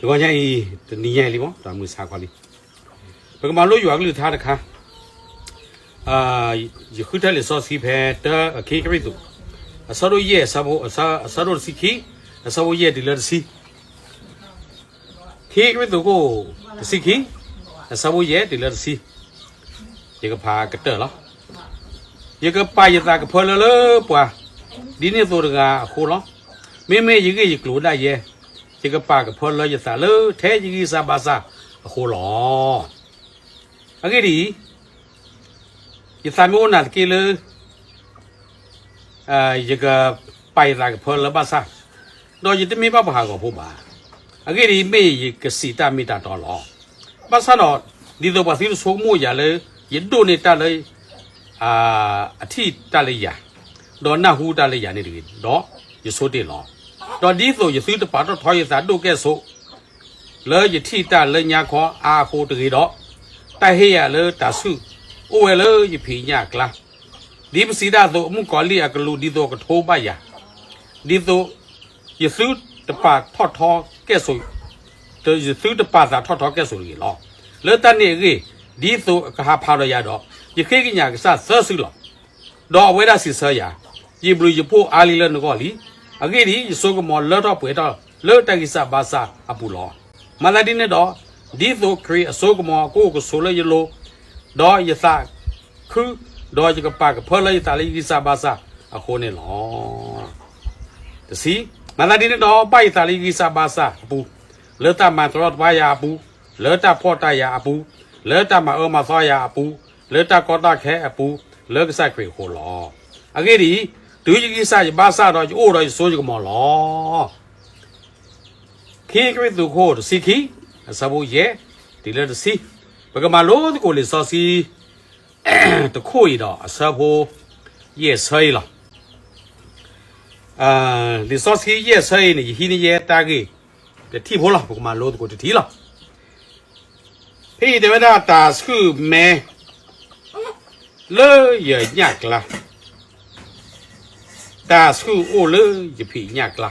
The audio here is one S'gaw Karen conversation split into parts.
တဂီၤညါအံၤ တနံၤညါအံၤလံမ့ၢ် တၢ်မုၢ်ဆါခီလံ, ပကမၤလိယွၤကလုၢ်ကထါတခါ, ယဃုထၢလံာ်စီဆှံဖဲ တၢ ခံကရံၣ်သူး, အဆၢဒိၣ်ယဲၢ်, အဆၢဒိၣ်တဆံခံ, အဆၢဖိယဲၢ်တုၤလၢတဆံ, ခံကရံၣ်သူးခိၣ်တဆံခံ, အဆၢဖိယဲၢ်တုၤလၢတဆံ, ယကဖးကတၢၢ်လီၤ. ယကပာ်ယသးကဖၢလၢလၢပှၤ ဒ်န့ၣ်သိးတဂၤအဃိလီၤ. မ့မ့ၢ်ယဂ့ၢ်ယကျိၤဒၣ်ယဲ, ယကပာ်ကဖၢလၢယသးလၢထဲယဂံၢ်စၢ်ဘါစၢ်အဃိလီၤ. အဂ့ၢ်ဒ်အံၤ, ယသးမ့ၢ်အိၣ်နာ်သက့လၢ ယကပာ်ယသးကဖၢလၢဘၣ်ဆၣ်, ဒီးယတမ့ၢ်ဘၣ်ပှၤဟးဂီၤဖိဘၣ်. အဂ့ၢ်ဒ်အံၤ, မ့ၢ်ယကစံးတၢ်မ့ၢ်တၢ်တီလီၤ. ဘၣ်ဆၣ်ဒီး ဒ်သိးပှၤသုတဆိကမိၣ်ယၤလၢ ယဒိးန့ၢ်တၢ်လၢ အထံၣ်တၢ်လၢယၤ, ဒီးနၢ်ဟူတၢ်လၢယၤန့ၣ်တဂ့ၤ, ဒီးယဆိတ့ၢ်လီၤ. ဒီးဒ်သိးယသုတပာ်ထီၣ်ထီယသးဒိၣ်ကဲၣ်ဆိး လၢယထံၣ်တၢ်လၢညါခီအါအဃိတဂ့ၤဒီး, တၢ်ဟ့ၣ်ယၤလၢတၢ်ဆူၣ်အိၣ်ဝဲလၢယဖံးညၣ်အကျါ, ဒ်ပစံးဒၣ်အသိး, မုၣ်ကီၤလံၢ်အကလူးဒ်သိးကထိဘၣ်ယၤ, ဒ်သိးယသုတပာ်ထီၣ်ထီကဲၣ်ဆိး, ယသုတပာ်သးထီၣ်ထီကဲၣ်ဆိးတဂ့ၤလီၤ. လၢတၢ်န့ၣ်အဂ့ၢ်, ဒ်သိးအကဟးဖးဒီးယၤဒီး, ယဃ့ကညးကစၢ်သၢစုလီၤ. ဒီးအဝဲဒၣ်စံးဆၢယၤ, ယဘျုးယဖှိၣ်အါလံလၢနဂီၢ်လံ. အဂ့ၢ်ဒ်အံၤ, ယစိကမီၤလၢထီၣ်ပှဲၤထီၣ်လၢတၢ်ဂံၢ်စၢ်ဘါစၢ်အပူၤလီၤ. မၤသးဒ်န့ၣ်ဒီး, ဒ်သိးခရံာ်အစိကမီၤကအိၣ်ကဆိးလၢယလိၤ, ဒီးယသးခု, ဒီးယကပာ်ကဖၢလၢယသးလၢယဂံၢ်စၢ်ဘါစၢ်အဃိန့ၣ်လီၤ. တဆံ, မၤသးဒ်န့ၣ်ဒီး, ဘၣ်ယသးလၢယဂံၢ်စၢ်ဘါစၢ်အပူၤ, လၢတၢ်မၤတရီတပါယၤအပူၤ, လၢတၢ်ဖှီၣ်တၢ်ယာ်အပူၤ, လၢတၢ်မၤအၢမၤသီယၤအပူၤ, လၢတၢ်ကီတၢ်ခဲအပူၤ, လၢကစၢ်ခရံာ်အဃိလီၤ. အဂ့ၢ်ဒ်အံၤ, တုၤယဂံၢ်စၢ်ယဘါစၢ်ဒီး, ယအိၣ်ဒီးယစိယကမီၤလီၤ. ခံကရံၣ်သူးခိၣ်တဆံခံ, အဆၢဖိယဲၢ်, တုၤလၢတဆံ, ပကမၤလိသကိးလံာ်စီဆှံ တခိၣ်အံၤဒီး အဆၢဖိယဲၢ်ဆၢအံၤလီၤ. လံာ်စီဆှံယဲၢ်ဆၢအံၤန့ၣ် ယဟံးန့ၢ်ယဲတၢ်ဂ့ၢ်တထံၣ်ဖိလီၤ. ပကမၤလိသကိးတထံၣ်လီၤ. ဖဲအံၤတဲဝဲဒၣ် တၢ်ဆှုၣ်မဲ လၢယညၣ်ကျါ, တၢ်ဆှုၣ်အိၣ်လၢယဖံးညၣ်ကျါ,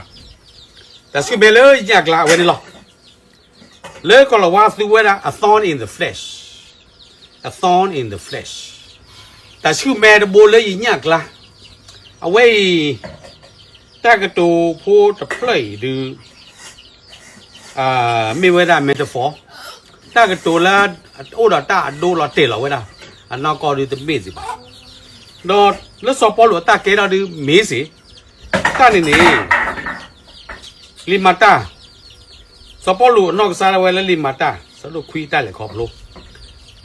တၢ်ဆှုၣ်မဲလၢယညၣ်ကျါအဝဲန့ၣ်လီၤ. လၢကီၢ်လၤဝါသူဝဲဒၣ် a thorn in the flesh, a thorn in the flesh, တၢ်ဆှုၣ်မဲတဘိလၢယညၣ်ကျါ, အဝဲအံၤ တၢ်ကတိၤဖိတဖျၢၣ်အံၤဒုး မ့ၢ်ဝဲဒၣ် metaphor, တၢ်ကတိၤလၢ အိၣ်ဒီးတၢ်အဒိလီၤတဲာ်လီၤဝဲဒၣ်, အနီၢ်ကီၢ်ဒုးတမ့ၢ်စ့ၢ်ဘၣ်. ဒီးလၢစီၤပီလူးအတၢ်ကဲထီၣ်ဒုးမ့ၢ်စ့ၢ်, တၢ်န့ၣ်န့ၣ် လံာ်မၤတၢ်, စီၤပီလူးအနီၢ်ကစၢ်ဒၣ်ဝဲလၢလံာ်မၤတၢ် ဆၢဒိၣ်ခွံအတၢ်လဲၤခီဖျိ,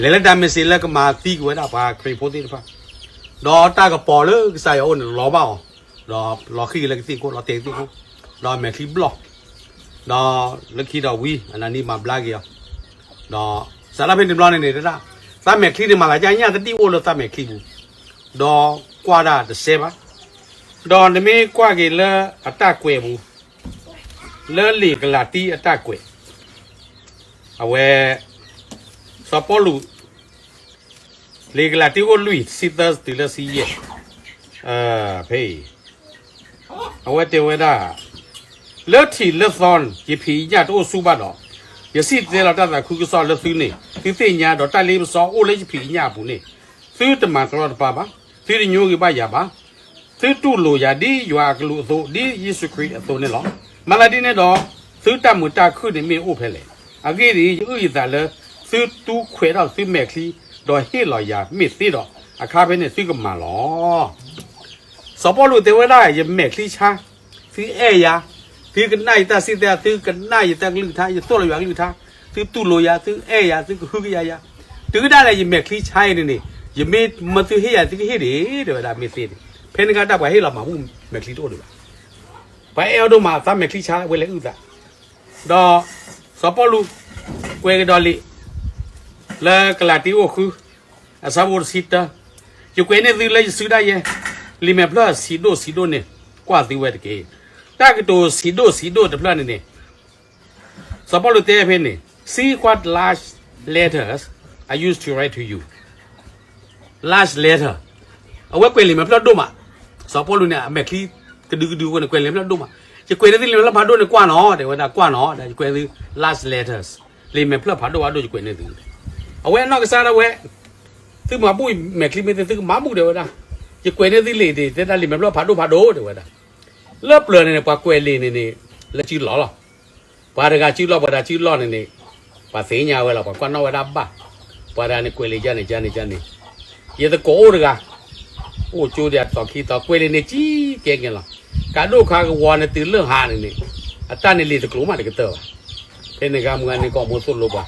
လဲၤလၢဒၤမ့းစ့းလၢကမၤသံကွံာ်ဝဲဒၣ်ပှၤခရံာ်ဖိသ့ၣ်တဖၣ်, ဒီးတၢ်ကပီၤလၢကစၢ်ယွၤအအိၣ်န့ၣ်လီၤဘၣ်အီၤ, ဒီးလီၤဃံၤက့ၤလၢကသ့ၣ်ခိၣ် လီၤတဲာ်ကသ့ၣ်ခိၣ်, ဒီးမဲာ်ချံဘျီၣ်, ဒီးလၢခံဒီးဝံ အနၤနံမၤဘျါက့ၤအီၤ, ဒီးစးဒၣ်ဖဲန့ၣ်တဘျီန့ၣ်န့ၣ် တဒၣ်, သးမဲာ်ချံန့ၣ်မၤသးဒ်ညၣ်တဒံၣ်အိၣ်လၢသးမဲာ်ချံပူၤ, ဒီးကွၢ်ဒၣ်တစဲးဘၣ်, ဒီးနမ့ၢ်ကွၢ်က့ၤလၢအတၢ်ကွဲးပူၤ လၢလံာ်ကလၤတံအတၢ်ကွဲး, အဝဲ စီၤပီလူး လံာ်ကလၤတံခိၣ်လွံၢ် တဆံသၢတုၤလၢတဆံယဲၢ်, ဖဲအံၤ အဝဲတဲဝဲဒၣ်, လၢထံးလၢသီ ယဖံးယညၣ်တအိၣ်ဆူၣ်ဘၣ်ဒီး, ယစံၣ်တဲၤတဲလီၤတၢ်သးခုကစီၣ်လၢသုန့ၣ်, သုသ့ၣ်ညါ, ဒီးတၢ်လ့ပစီအိၣ်လၢယဖံးယညၣ်အပူၤန့ၣ်, သုတမၤတရီတပါဘၣ်, သုတညိကွံာ်ဘၣ်ယၤဘၣ်. သုတူၢ်လိာ်ယၤဒ်ယွၤအကလူးအသိး, ဒ်ယ့ၣ်ၡူးခရံာ်အသိးန့ၣ်လီၤ. မၤသးဒ်န့ၣ်ဒီး, သုတၢ်မုာ်တၢ်ခုၣ်န့ၣ်မ့ၢ်အိၣ်ဖဲလဲၣ်. အဂ့ၢ်ဒ်အံၤ, ယအုၣ်ယသးလၢသုတူၢ်ခွဲးထီၣ်သုမဲာ်ချံ, ဒီးဟ့ၣ်လီၤယၤမ့ၢ်သ့ဒီး, အခါဖဲန့ၣ်သုကမၤလီၤ. စီၤပီလူးတဲဝဲဒၣ်, ယမဲာ်ချံဆါ, သုအဲၣ်ယၤ, သုကနၣ်ယတၢ်စံၣ်တဲၤတဲလီၤ, သုကနၣ်ယတၢ်ကလုၢ်ကထါ, ယသိၣ်လီၤယွၤကလုၢ်ကထါ, သုတူၢ်လိာ်ယၤ, သုအဲၣ်ယၤ, သုကဟုကယာ်ယၤ, တုၤဒၣ်လဲာ် ယမဲာ်ချံဆါအံၤန့ၣ်န့ၣ်, ယမ့ၢ်မၢသုဟ့ၣ်ယၤ သုကဟ့ၣ်ဒၣ်, တဲဝဲဒၣ်မ့ၢ်သ့န့ၣ်, ဖဲန့ၣ်ကတၢၢ်ပှၤဟ့ၣ်လီၤမၤဘူၣ်မဲာ်ချံတအိၣ်ဒံးဘၣ်. ပှၤအဲၣ်အီၤဒိၣ်မး သးမဲာ်ချံဆါဝဲလဲၤအုၣ်သး, ဒီးစီၤပီလူးကွဲးကဒီးလံာ် လၢကလၤတံအိၣ်ဃု အဆၢဖိတဆံတၢ, ယကွဲးန့ၢ်သုလၢယစုဒၣ်ယဲ, လံာ်မဲာ်ဖျၢၣ်ဆံးဒိၣ်ဆံးဒိၣ်န့ၣ် ကွၢ်သုဝဲတက့ၢ်. တၢ်ကတိၤဆံးဒိၣ်ဆံးဒိၣ်တဖျၢၣ်န့ၣ်န့ၣ် စီၤပီလူးတဲဖဲန့ၣ်, See what large letters I used to write to you. Large letter, အဝဲကွဲးလံာ်မဲာ်ဖျၢၣ်ဒိၣ်မး, စီၤပီလူးန့ၣ် အမဲာ်ချံကဒုကဒုအဃိန့ၣ် ကွဲးလံာ်မဲာ်ဖျၢၣ်ဒိၣ်မး, ယကွဲးန့ၢ်သုလံာ်မဲာ်ဖျၢၣ်ဖးဒိၣ်န့ၣ်ကွၢ်နီၤ တဲဝဲဒၣ် ကွၢ်နီၤ ဒီးယကွဲးသု last letters လံာ်မဲာ်ဖျၢၣ်ဖးဒိၣ်ဖးဒိၣ် ယကွဲးန့ၢ်သု အဝဲနီၢ်ကစၢ်ဒၣ်ဝဲ သုမၤဘူၣ်မဲာ်ချံမ့ၢ်သ့ သုကမၤဘူၣ် တဲဝဲဒၣ် ယကွဲးန့ၢ်သုလံာ်န့ၣ် တဲဒၣ်လံာ်မဲာ်ဖျၢၣ်ဖးဒိၣ်ဖးဒိၣ် တဲဝဲဒၣ် လၢပျၢၤန့ၣ်န့ၣ် ပှၤကွဲးလံာ်န့ၣ်န့ၣ် လၢစုလီၢ်လီၤ. ပှၤတဂၤစုလီၢ် ပှၤတဂၤစုလီၢ်န့ၣ်န့ၣ် ပှၤသ့ၣ်ညါဝဲလီၤ ပှၤကွၢ်နီၣ်ဝဲဒၣ်ဘၣ်. ပှၤတဂၤန့ၣ်ကွဲးလံာ်ယါန့ၣ်ယါန့ၣ်ယါန့ၣ် ယသကိးအိၣ်တဂၤ အိၣ်ကၠိဒံးအသီခံသီ ကွဲးလံာ်န့ၣ်ကံကဲကဲလီၤ. ကးဒိၣ်ခါကဝီၤန့ၣ်တုၤလၢဟါန့ၣ်န့ၣ် အတၢ်န့ၣ်လံာ်တကျိၤမးတကတၢၢ်ဘၣ်. ဖဲန့ၣ်ဂၤမုၢ်ဂၤန့ၣ် ကီၢ်မိၢ်သိၣ်လိပှၤ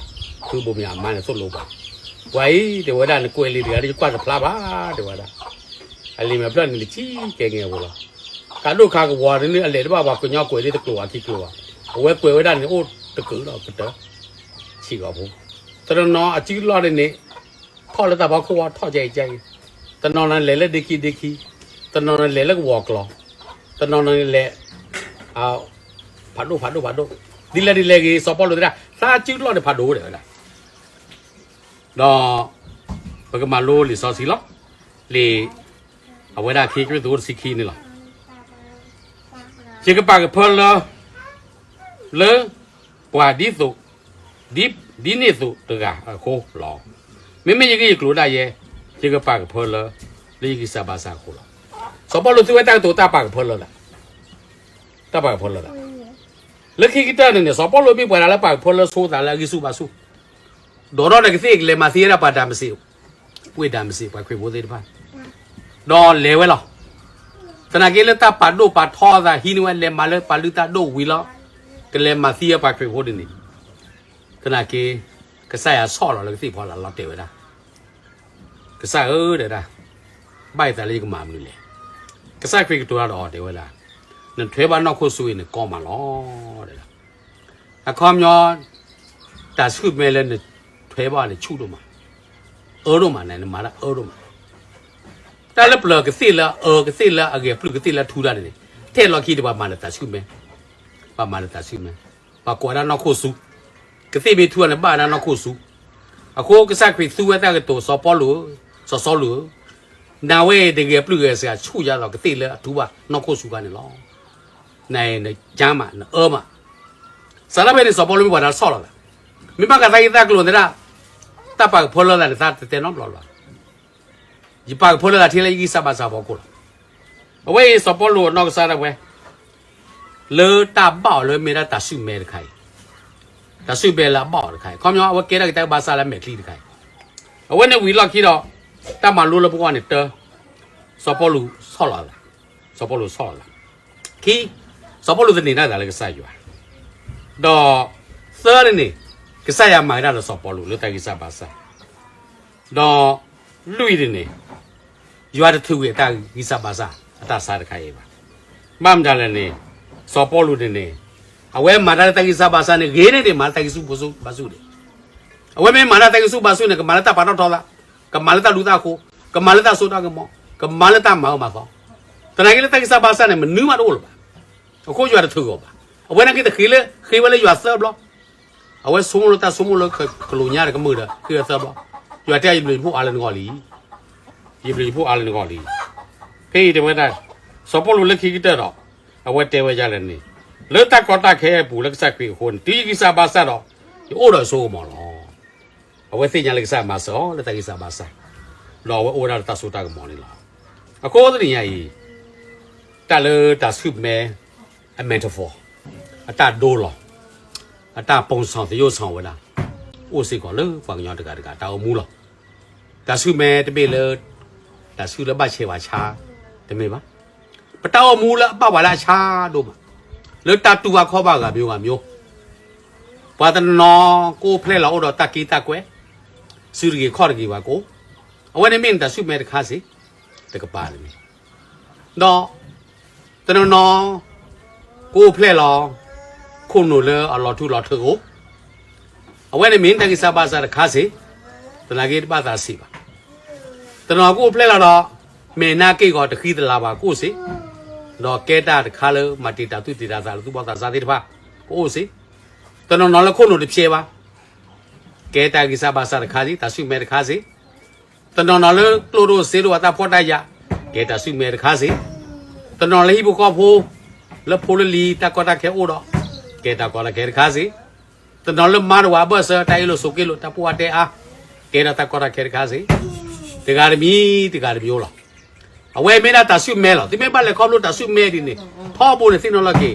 ဖုဘိမၠးအမါန့ၣ်သိၣ်လိပှၤ ပှၤအံၤ တဲဝဲဒၣ် နကွဲးလံာ်တဂၤဒီး ယကွၢ်တဖျါဘၣ် တဲဝဲဒၣ် အလံာ်မဲာ်ဖျၢၣ်န့ၣ်တကံကဲကဲဖိလီၤ. ကးဒိၣ်ခါကဝီၤန့ၣ် အလဲၤတဘၣ်ပှၤကညီကွဲးဒၣ်တကျိၤအခံကျိၤဘၣ်. အဝဲကွဲးဝဲဒၣ်န့ၣ်အိၣ်တကုာ်ဒီးကတၢၢ် ဆံးဂီၤဖိ တနီၤနီၤအစုလီၢ်န့ၣ်န့ၣ် ထီၣ်လၢတၢ်ဖီခိၣ်ဝဲ ထီၣ်ကအံၤကအံၤ, တနီၤနီၤလဲၤလၢဒ့ခံဒ့ခံ, တနီၤနီၤလဲၤလၢကဝီၤကျီၤ, တနီၤနီၤလဲၤ ဖးဒိၣ်ဖးဒိၣ်ဖးဒိၣ်, ဒ်လဲၣ်ဒ်လဲၣ်ဂ့ၤ စီၤပီလူးတဲဒၣ် သးစုလီၢ်န့ၣ်ဖးဒိၣ်တဲဝဲဒၣ်, ဒီး ပကမၤလိလံာ်စီဆှံလီၤ. လံာ် အဝဲဒၣ်ခံကရံၣ်သူးတဆံခံန့ၣ်လီၤ. ယကပာ်ကဖၢလၢ လၢ ပှၤဒ်သိး ဒ် ဒ်န့ၣ်သိးတဂၤအဃိလီၤ. မ့မ့ၢ်ယဂ့ၢ်ယကျိၤဒၣ်ယဲ, ယကပာ်ကဖၢလၢ လၢယဂံၢ်စၢ်ဘါစၢ်အဃိလီၤ. စီၤပီလူးသူဝဲတၢ်ကတိၤတၢ်ပာ်ကဖၢလၢသး, တၢ်ပာ်ကဖၢလၢသး, လၢခံကတၢၢ်န့ၣ်န့ၣ် စီၤပီလူးမ့ၢ်ပှၤတဂၤလၢပာ်ကဖၢလၢဆိသးလၢအဂံၢ်ဆူၣ်ဘါဆူၣ်, ဒီးထီၣ်ဒီးကသ့ၣ်ကလဲၤမၤသံဝဲဒၣ်ပှၤဒၤမစ့း, ဝ့ၢ်ဒၤမစ့း ပှၤခရံာ်ဖိသ့ၣ်တဖၣ်, ဒီးလဲၤဝဲလီၤ. သနာ်က့လၢတၢ်ပာ်ဒိၣ်ပာ်ထီအသးဟံးန့ၢ်ဝဲ လဲၤမၤလၢပှၤလုၢ်တၢ်ဒိၣ်ဝံၤလီၤ, ကလဲၤမၤသံဝဲပှၤခရံာ်ဖိန့ၣ်န့ၣ်, သနာ်က့ ကစၢ်ယွၤဆီၣ်လီၤလၢကသ့ၣ်ဖီလာ်လီၤတဲာ်ဝဲဒၣ် ကစၢ်ဧၢ တဲဒၣ်, ဘၣ်ယသးလၢယကမၤမနုၤလဲၣ်. ကစၢ်ခရံာ်ကတိၤတၢ်ဒီးအီၤတဲဝဲဒၣ်, နထွဲဘၣ်နီၢ်ခိၣ်စူအံၤန့ၣ်ကီမးလီၤ တဲဒၣ်. အခီပညီ တၢ်ဆူၣ်မဲလၢနထွဲဘၣ်န့ၣ်ဆူၣ်ဒိၣ်မး, အၢဒိၣ်မးန့ၣ် နမၤတၢ်အၢဒိၣ်မး, တၢ်လၢပျၢၤကသ့ၣ်လၢအအၢ ကသ့ၣ်လၢအဂဲၤပျုၢ် ကသ့ၣ်လၢအထူတၢ်န့ၣ်န့ၣ်, ထဲလီၢ်ခံဒီးပှၤမၤလၢတၢ်ဆူၣ်မဲ, ပှၤမၤလၢတၢ်ဆူၣ်မဲ, ပှၤကိးဝဲဒၣ်နီၢ်ခိၣ်စူ, ကသ့ၣ်မ့ၢ်ထူန့ၣ် ဘၣ်ဝဲဒၣ်နီၢ်ခိၣ်စူ. အဃိကစၢ်ခရံာ်သူဝဲတၢ်ကတိၤ စီၤပီလူး, စီၤစီလူးဧၢ, နၤဝဲအံၤတဂဲၤပျုၢ်ဂဲၤဆှးဆူၣ်ယါဒီး ကသ့ၣ်လၢအထူဘၣ်နီၢ်ခိၣ်စူခါန့ၣ်လီၤ. နၤအံၤနကါမး နအၢမး, စးထီၣ်ဖဲန့ၣ် စီၤပီလူးမ့ၢ်ပှၤတၢ်ဆီၣ်လီၤသး, မ့ၢ်ဘၣ်ဃးသးဂ့ၢ်သးကျိၤသးဒၣ်, တၢ်ပာ်ကဖၢလၢသးန့ၣ် သးတတဲနီတဘျီလၢၤဘၣ်. ယပာ်ကဖၢလၢသးထဲလၢယဂံၢ်စၢ်ဘါစၢ်အဖီခိၣ်လီၤ. အဝဲအံၤစီၤပီလူးအနီၢ်ကစၢ်ဒၣ်ဝဲ လၢတၢ်ဘၣ်အီၤလၢမ့ၢ်ဒၣ်တၢ်ဆူၣ်မဲတခါအံၤ, တၢ်ဆူၣ်မဲလၢအဘၣ်အီၤတခါအံၤ ခီပညီအဝဲကဲထီၣ်က့ၤတၢ်ဘါစၢ်လၢမဲာ်ချံတခါအံၤ, အဝဲန့ၣ်ဝံၤလီၢ်ခံဒီး တၢ်မၤလိလၢပဂီၢ်န့ၣ်တၢ, စီၤပီလူးဆီၣ်လီၤသး, စီၤပီလူးဆီၣ်လီၤသး, ခံ, စီၤပီလူးသန့ၤတၢ်သးလၢကစၢ်ယွၤ, ဒီး သၢန့ၣ်န့ၣ် ကစၢ်ယွၤမၤက့ၤတၢ်ဒီးစီၤပီလူးလၢတၢ်ဂံၢ်စၢ်ဘါစၢ် ဒီး လွံၢ်န့ၣ်န့ၣ် ယွၤတထုးကွံာ်အတၢ်ဂံၢ်စၢ်ဘါစၢ်အတၢ်ဆါတခါအံၤဘၣ်. ဘၣ်မတၤလဲၣ်န့ၣ် စီၤပီလူးန့ၣ်န့ၣ် အဝဲမၤတၢ်လၢတၢ်ဂံၢ်စၢ်ဘါစၢ်န့ၣ် ဂ့ၤန့ၢ်ဒံး မၤလၢတၢ်ဂံၢ်ဆူၣ်ဘါဆူၣ်ဒံး, အဝဲမ့ၢ်မၤတၢ်တၢ်ဂံၢ်ဆူၣ်ဘါဆူၣ်န့ၣ် ကမၤလၢတၢ်ပာ်ထီၣ်ထီသး, ကမၤလၢတၢ်လူၤသးအဃိ, ကမၤလၢတၢ်စိတၢ်ကမီၤ, ကမၤလၢတၢ်မၤအၢမၤသီ, သနာ်က့လၢတၢ်ဂံၢ်စၢ်ဘါစၢ်န့ၣ် မနုၤမးတအိၣ်လၢၤဘၣ်. အဃိယွၤတထုးအီၤဘၣ်. အဝဲနာ်က့တဃ့လၢ ဃ့ဝဲလၢယွၤသၢဘျီ, အဝဲဆိကမိၣ်လၢတၢ်ဆိကမိၣ်လၢကလူးညါဒီးကမုာ်ဒီး ဃ့ဝဲသၢဘျီ, ယွၤတဲ ယဘျုးယဖှိၣ်အါလၢနဂီၢ်လံ, ယဘျုးယဖှိၣ်အါလၢနဂီၢ်လံ. ဖဲအံၤတဲဝဲဒၣ် စီၤပီလူးလၢခံကတၢၢ်ဒီး အဝဲတဲဝဲဒ်လဲၣ်န့ၣ်, လၢတၢ်ကီတၢ်ခဲအပူၤလၢကစၢ်ခရံာ်အဃိန့ၣ် တုၤယဂံၢ်စၢ်ဘါစၢ်ဒီး ယအိၣ်ဒီးအစိကမီၤလီၤ. အဝဲသ့ၣ်ညါလၢကစၢ်မၤစၢၤအီၤလၢတၢ်ဂံၢ်စၢ်ဘါစၢ်, ဒီးအဝဲအိၣ်ဝဲဒၣ်လၢတၢ်စိတၢ်ကမီၤန့ၣ်လီၤ. အဃိတနံၤညါအံၤ တၢ်လၢတၢ်ဆူၣ်မဲ အ metaphor, အတၢ်ဒိလီၤ, အတၢ်ပိၣ်ဆီၣ်သယိၣ်ဆီၣ်ဝဲဒၣ်, အိၣ်စ့ၢ်ကီးလၢပှၤကညီတဂၤတဂၤတၢ်အိၣ်မူလီၤ. တၢ်ဆူၣ်မဲတမ့ၢ်လၢ တၢ်ဆူၣ်လၢဘၣ်ဆဲးဘၣ်ဆါ တမ့ၢ်ဘၣ်. ပတၢ်အိၣ်မူလၢအဘၣ်ပှၤလၢအဆါဒိၣ်မး, လၢတၢ်တူၢ်ဘၣ်ခီၣ်ဘၣ်ဂၤမျိုးဂၤမျိုး, ပှၤတနီၤနီၤကအိၣ်ဖျဲၣ်လီၤအိၣ်ဒီးတၢ်က့တၢ်ကွဲ, စုတဂ့ၤခီၣ်တဂ့ၤဘၣ်ကအိၣ်, အဝဲန့ၣ်မ့ၢ်နတၢ်ဆူၣ်မဲတခါစ့ၢ်, တကပၤတမံၤ, ဒီး တနီၤနီၤ ကအိၣ်ဖျဲၣ်လီၤ ခိၣ်နူာ်လၢအလီၤထူလီၤထုးအိၣ်, အဝဲန့ၣ်မ့ၢ်တၢ်ဂံၢ်စၢ်ဘါစၢ်တခါစ့ၢ်, သနာ်က့တဘၣ်သးဆံးဘၣ်. တနီၤကအိၣ်ဖျဲၣ်လီၤဒီး မဲာ်နါက့ၢ်ဂီၤတဃံတလၤဘၣ်ကအိၣ်စ့ၢ်, ဒီးကဲတၢ်တခါလၢမၤတံာ်တာ်သူၣ်တံာ်တာ်သးလၢသူၣ်ဘီၣ်သးစၢ်သ့ၣ်တဖၣ် ကအိၣ်စ့ၢ်, တနီၤနီၤလၢခိၣ်နူာ်တဖျဲးဘၣ် ကဲတၢ်ဂံၢ်စၢ်ဘါစၢ်တခါစ့ၢ်, တၢ်ဆူၣ်မဲတခါစ့ၢ်, တနီၤနီၤလၢကျိၣ်ဒိၣ်စ့ဒိၣ်အတၢ်ဖှီၣ်တၢ်ယာ်, ကဲတၢ်ဆူၣ်မဲတခါစ့ၢ်, တနီၤလၢဟံၣ်ဖိဃီဖိ လၢဖိလၢလံၤ တၢ်ကီတၢ်ခဲအိၣ်ဒီး ကဲတၢ်ကီတၢ်ခဲတခါစ့ၢ်, တနီၤလၢမါတဝၤအဘၢၣ်စၢၤ တၢ်အ့ၣ်လိာ်ဆိးက့လိာ် တၢ်ပှၢ်တဲအါ, ကဲဒီးတၢ်ကီတၢ်ခဲတခါစ့ၢ်, တဂၤတမံၤ တဂၤတမံၤလီၤ. အဝဲမ့ၢ်ဒၣ်တၢ်စုၣ်မဲလီၤ. သုမ့ၢ်ဘၣ်လဲၤခီဖျိတၢ်စုၣ်မဲဒ်န့ၣ် ထီဘိန့ၣ်သ့ၣ်နီၣ်လီၤက့ၤ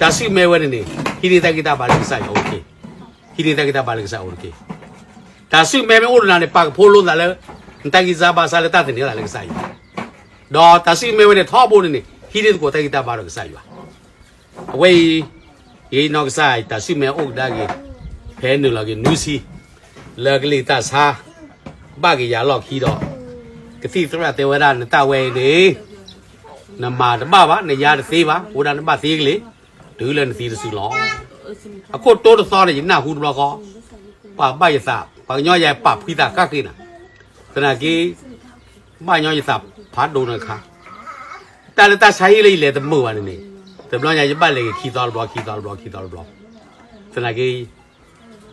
တၢ်စုၣ်မဲဝဲန့ၣ်န့ၣ် ဟံးန့ၢ်တၢ်ဂံၢ်တၢ်ဘါလၢကစၢ်ယွၤအိၣ်တက့ၢ်. ဟံးန့ၢ်တၢ်ဂံၢ်တၢ်ဘါလၢကစၢ်ယွၤအိၣ်တက့ၢ်. တၢ်စုၣ်မဲမ့ၢ်အိၣ်ဒီးနၤန့ၣ် ပာ်ကဖိလိသးလၢ နတၢ်ဂံၢ်စၢ်ဘါစၢ်လၢတၢ်သန့ၤသးလၢကစၢ်ယွၤ, ဒီးတၢ်စုၣ်မဲဝဲန့ၣ် ထီဘိန့ၣ်န့ၣ် ဟံးန့ၢ်သကိးတၢ်ဂံၢ်တၢ်ဘါဒီးကစၢ်ယွၤ. အဝဲအံၤ ယနီၢ်ကစၢ်တၢ်စုၣ်မဲအိၣ်ကဒါက့ၤ ဖဲနုာ်လီၤက့ၤနွံဆံ လၢကလံၤတၢ်ဆါ ဘၣ်က့ၤယၤလီၢ်ခံဒီး ကသံၣ်သရၣ်တဲဝဲဒၣ် နတၢ်ဝဲအံၤန့ၣ် နမၤတဘၣ်ဘၣ်, နယါတသ့ဘၣ်, အိၣ်ဒၣ်နဘၣ်သ့ကလ့ၤ တုၤလၢနသံတစုလီၤ. အခိၣ်တိတသီန့ၣ် ယနၢ်ဟူတဘျီဃီ ပှၤဘၣ်ယသး ပှၤကညီယၤပာ်ဖှံသးဃၣ်ဃ့နၤ, သနာ်က့ ဘၣ်ညီယသးဖးဒိၣ်နခါ, တၢ်လၢတၢ်ဆါဟံၣ်လၢယလဲၤတမုာ်ဘၣ်န့ၣ်န့ၣ်, တဘျီညါယဘၣ်လဲၤက့ၤခံသီတဘျီ ခံသီတဘျီ ခံသီတဘျီ, သနာ်က့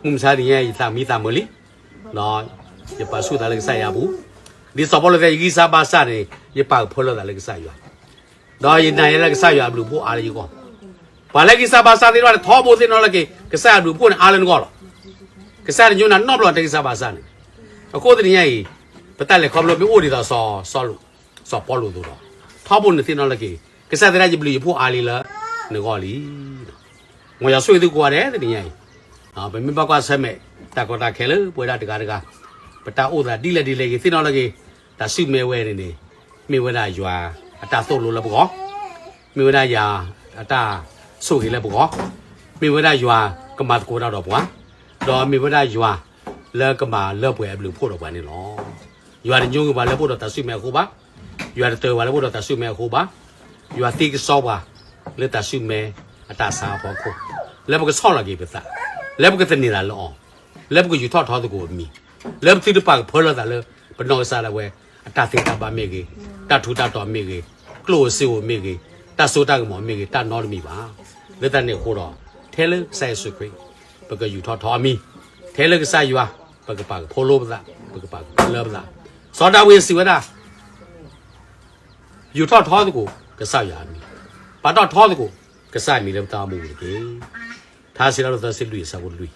မုၢ်မဆါတနံၤညါ ယသးမံသးမုာ်လံ, ယပာ်ဆူၣ်သးလၢကစၢ်ယွၤအပူၤ, ဒ်စီၤပီလူးတဲ ယဂံၢ်စၢ်ဘါစၢ်န့ၣ် ယပာ်ကဖၢလၢသးလၢကစၢ်ယွၤ, ဒီးယနာ်ယဲလၢကစၢ်ယွၤအဘျုးအဖှိၣ်အါလၢယဂီၢ်, ပှၤလၢဂံၢ်စၢ်ဘါစၢ်သ့ၣ်တဖၣ်န့ၣ် ထီဘိသ့ၣ်နီၣ်လီၤက့ၤ ကစၢ်ယွၤအဘျုးအဖှိၣ်န့ၣ်အါလၢနဂီၢ်လီၤ. ကစၢ်ယွၤတညိနၤနီတဘျီတၢ်ဂံၢ်စၢ်ဘါစၢ်န့ၣ်, အဃိတနံၤညါအံၤ ပတၢ်လဲၤခီဖျိမ့ၢ်အိၣ်ဒ်သိးစီၤစီလူး စီၤပီလူးအသိးဒီး ထီဘိန့ၣ်သ့ၣ်နီၣ်လီၤက့ၤ ကစၢ်သ့ၣ်တဖၣ်ယဘျုးယဖှိၣ်အါလံလၢနဂီၢ်လံ. မ်ယွၤဆိၣ်ဂ့ၤသုကိးဂၤဒဲးတနံၤညါအံၤ, ပမ့ၢ်ဘၣ်ကွၢ်ဆၢၣ်မဲာ် တၢ်ကီတၢ်ခဲလၢပဝဲဒၣ်တဂၤတဂၤ, ပတၢ်အိၣ်သးဒ်လဲၣ်ဒ်လဲၣ်ဂ့ၤသ့ၣ်နီၣ်လီၤက့ၤ, တၢ်စုၣ်မဲဝဲန့ၣ်န့ၣ် မ့ၢ်ဝဲဒၣ်ယွၤအတၢ်သိၣ်လိလၢပဂီၢ်, မ့ၢ်ဝဲဒၣ်ယွၤအတၢ်ဆိၣ်ဂ့ၤလၢပဂီၢ်, မ့ၢ်ဝဲဒၣ်ယွၤကမၤသကိးတၢ်ဒီးပှၤ, ဒီးမ့ၢ်ဝဲဒၣ်ယွၤလၢကမၤလၢပှဲၤအဘျုးအဖှိၣ်ဒီးပှၤန့ၣ်လီၤ. ယွၤတညိကွံာ်ပှၤလၢပအိၣ်ဒီးတၢ်စုၣ်မဲအဃိဘၣ်, ယွၤတတၢၤပှၤလၢပအိၣ်ဒီးတၢ်စုၣ်မဲအဃိဘၣ်, ယွၤသ့ကစီပှၤလၢတၢ်စုၣ်မဲအတၢ်ဆါအဖီခိၣ်, လၢပကဆီၣ်လီၤက့ၤပသး, လၢပကသန့ၤသးလၢအီၤ, လၢပကယူးထီၣ်ထီသကိးအမံၤ, လၢပသုတပာ်ကဖၢလၢသးလၢ ပနီၢ်ကစၢ်ဒၣ်ဝဲ အတၢ်သ့တၢ်ဘၣ်မ့ၢ်ဂ့ၤ, တၢ်ထူးတၢ်တီၤမ့ၢ်ဂ့ၤ, ကျိၣ်ဧိၤစ့ဧိၤမ့ၢ်ဂ့ၤ, တၢ်စိတၢ်ကမီၤမ့ၢ်ဂ့ၤ, တၢ်နီတမံၤဘၣ်. လၢတၢ်န့ၣ်အဃိဒီး ထဲလၢကစၢ်ယ့ၣ်ၡူးခရံာ် ပကယူးထီၣ်ထီအမံၤ, ထဲလၢကစၢ်ယွၤ ပကပာ်ကဖၢလၢပသး, ပကပာ်ကဖၢလၢပသး, စီၤဒၤဝံးစံးဝဲဒၣ် ယူးထီၣ်ထီသကိးကစၢ်ယွၤအမံၤ, ပာ်ထီၣ်ထီသကိးကစၢ်အမံၤလၢပတၢ်အိၣ်မူပူၤတက့ၢ်. ထါစံးထီၣ်ပတြၢၤသၢဆံလွံၢ်အဆၢဖိလွံၢ်,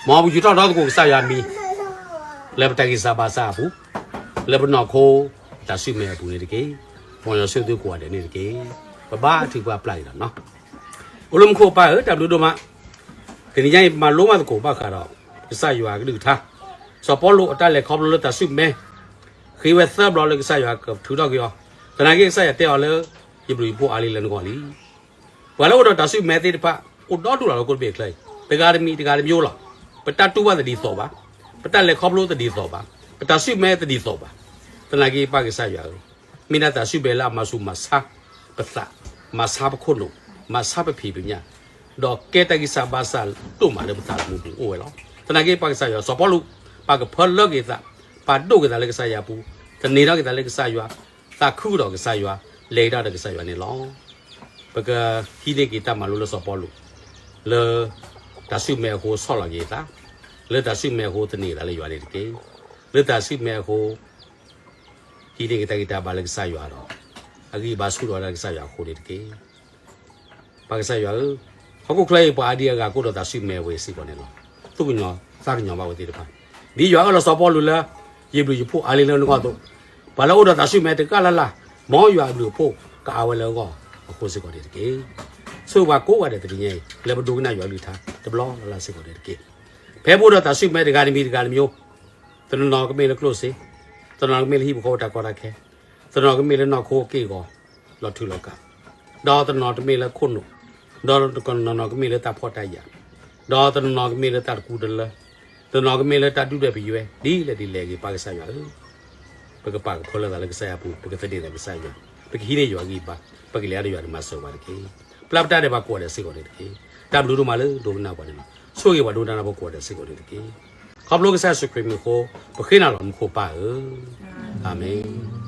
မ်ပယူးထီၣ်ထီသကိးကစၢ်ယွၤအမံၤ လၢပတၢ်ဂံၢ်စၢ်ဘါစၢ်အပူၤ, လၢပနီၢ်ခိတၢ်စုၣ်မဲအပူၤန့ၣ်တက့ၢ်. မ်ယွၤဆိၣ်ဂ့ၤသုကိးဂၤဒဲးန့ၣ်တက့ၢ်. ပဘါထုကဖၣ်ပျၢ်အံၤလီၤ. အိၣ်လၢမူခိၣ်ပၢ်ဧၢ, တၢ်ဘျုးဒိၣ်မး, တနံၤညါအံၤ ပမၤလိမးသကိးဘၣ်ဃးဒီး ကစၢ်ယွၤအကလုၢ်ကထါ, စီၤပီလူးအတၢ်လဲၤခီဖျိလၢတၢ်စုၣ်မဲ ဃ့ဝဲသၢဘျီလၢကစၢ်ယွၤကထုးထီၣ်က့ၤအီၤ, သနာ်က့ကစၢ်ယွၤတဲအီၤလၢ ယဘျုးယဖှိၣ်အါလံလၢနဂီၢ်လံ. ပှၤလၢအိၣ်ဒီးတၢ်စုၣ်မဲသ့ၣ်တဖၣ် အိၣ်ဒီဒူၣ်လီၤလၢဟီၣ်ခိၣ်တဘ့ၣ်အချၢအံၤ, တဂၤတမံၤ တဂၤတမံၤလီၤ. ပတၢ်တူၢ်ဘၣ်တဒ်သိးဘၣ်, ပတၢ်လဲၤခီဖျိတဒ်သိးဘၣ်, ပတၢ်စုၣ်မဲတဒ်သိးဘၣ်. သနာ်က့ပၢ်ကစၢ်ယွၤဧၢ, မ့ၢ်ဒၣ်တၢ်စုၣ်မဲလၢအမၤဆူၣ်မၤဆါပသး, မၤဆါပခိၣ်နူာ်, မၤဆါပဖံးပညၣ်, ဒီးကဲတၢ်ဂံၢ်စၢ်ဘါစၢ်ဒိၣ်မးလၢပသးသမူပူၤအိၣ်ဝဲလီၤ. သနာ်က့ပၢ်ကစၢ်ယွၤ, စီၤပီလူး ပာ်ကဖၢလၢက့ၤသး, ပာ်ဒိၣ်က့ၤသးလၢကစၢ်ယွၤ, သန့ၤထီၣ်က့ၤသးလၢကစၢ်ယွၤ, သးခုကဒီးကစၢ်ယွၤ, လဲၤကဒီးကစၢ်ယွၤန့ၣ်လီၤ. ပကဟံးန့ၢ်က့ၤတၢ်မၤလိလၢစီၤပီလူး, လၢတၢ်စုၣ်မဲအဃိဆီၣ်လီၤက့ၤသး, လၢတၢ်စုၣ်မဲအဃိသန့ၤသးလၢယွၤန့ၣ်တက့ၢ်. လၢတၢ်စုၣ်မဲအဃိ ဟံးန့ၢ်က့ၤတၢ်ဂံၢ်တၢ်ဘါလၢကစၢ်ယွၤဒီး အဂံၢ်အဘါဆူၣ်ထီၣ်ဝဲဒၣ်လၢကစၢ်ယွၤအဃိန့ၣ်တက့ၢ်. ပၢ်ကစၢ်ယွၤဧၢ, ဟီၣ်ခိၣ်ချၢအံၤပှၤအါဒံအါဂၤကအိၣ်ဒီးတၢ်စုၣ်မဲဝဲစ့ၢ်ကီးန့ၣ်လီၤ. သူၣ်ကညီၤသးကညီၤဘၣ်ဝဲသ့ၣ်တဖၣ်, ဒ်ယွၤအၢၣ်လီၤစီၤပီလူးလၢ ယဘျုးယဖှိၣ်အါလံလၢနဂီၢ်အသိး, ပှၤလၢအိၣ်ဒီးတၢ်စုၣ်မဲတဂၤလၢ်လၢ်, မ်ယွၤအဘျုးအဖှိၣ်ကအါဝဲလၢအဂီၢ်အဃိစ့ၢ်ကီးန့ၣ်တက့ၢ်. ဆိၣ်ဂ့ၤပှၤကိးဂၤဒဲးတနံၤညါအံၤ လၢပဒိကနၣ်ယွၤကလုၢ်ကထါတဘျီလၢ်လၢ်စ့ၢ်ကီးန့ၣ်တက့ၢ်. ဖဲပအိၣ်ဒီးတၢ်စုၣ်မဲတဂၤတမံၤတဂၤတမံၤ, တနီၤနီၤကမ့ၢ်လၢကျိၣ်စ့, တနီၤကမ့ၢ်လၢဟံၣ်ဖိဃီဖိတၢ်ကီတၢ်ခဲ, တနီၤကမ့ၢ်လၢနီၢ်ခိက့ၢ်ဂီၤ လီၤထုးလီၤကး, ဒီးတနီၤကမ့ၢ်လၢခိၣ်နူာ်, ဒီးတနီၤကမ့ၢ်လၢတၢ်ဖှီၣ်တၢ်ယာ်, ဒီးတနီၤကမ့ၢ်လၢတၢ်တကူတလၢ, တနီၤကမ့ၢ်လၢတၢ်ဒုၣ်ဒွဲၣ်ပယွဲ, ဒ်လဲၣ်ဒ်လဲၣ်ဂ့ၤ ပၢ်ကစၢ်ယွၤဧၢ, ပကပာ်ကဖၢလၢသးလၢကစၢ်ယွၤအပူၤ, ပကသန့ၤသးလၢကစၢ်ယွၤ, ပကဟံးန့ၢ်ယွၤအဂံၢ်အဘါ, ပကလဲၤဒီးယွၤဒီးမၤစၢၤပှၤတက့ၢ်. ပျၢ်ပတၢ်ဒဲးဘးကိးဂၤဒဲးစ့ၢ်ကီးန့ၣ်တက့ၢ်. တၢ်ဘျုးဒိၣ်မးလၢဒိကနၣ်ပှၤန့ၣ်လီၤ. ဆိၣ်ဂ့ၤပှၤဒိကနၣ်တၢ်ဖိကိးဂၤဒဲးစ့ၢ်ကီးန့ၣ်တက့ၢ်. ခီဖျိကစၢ်ယ့ၣ်ၡူးခရံာ်မံၤအဃိ, ပဃ့နၤလီၤမူခိၣ်ပၢ်ဧၢ, အၤမ့ၣ်.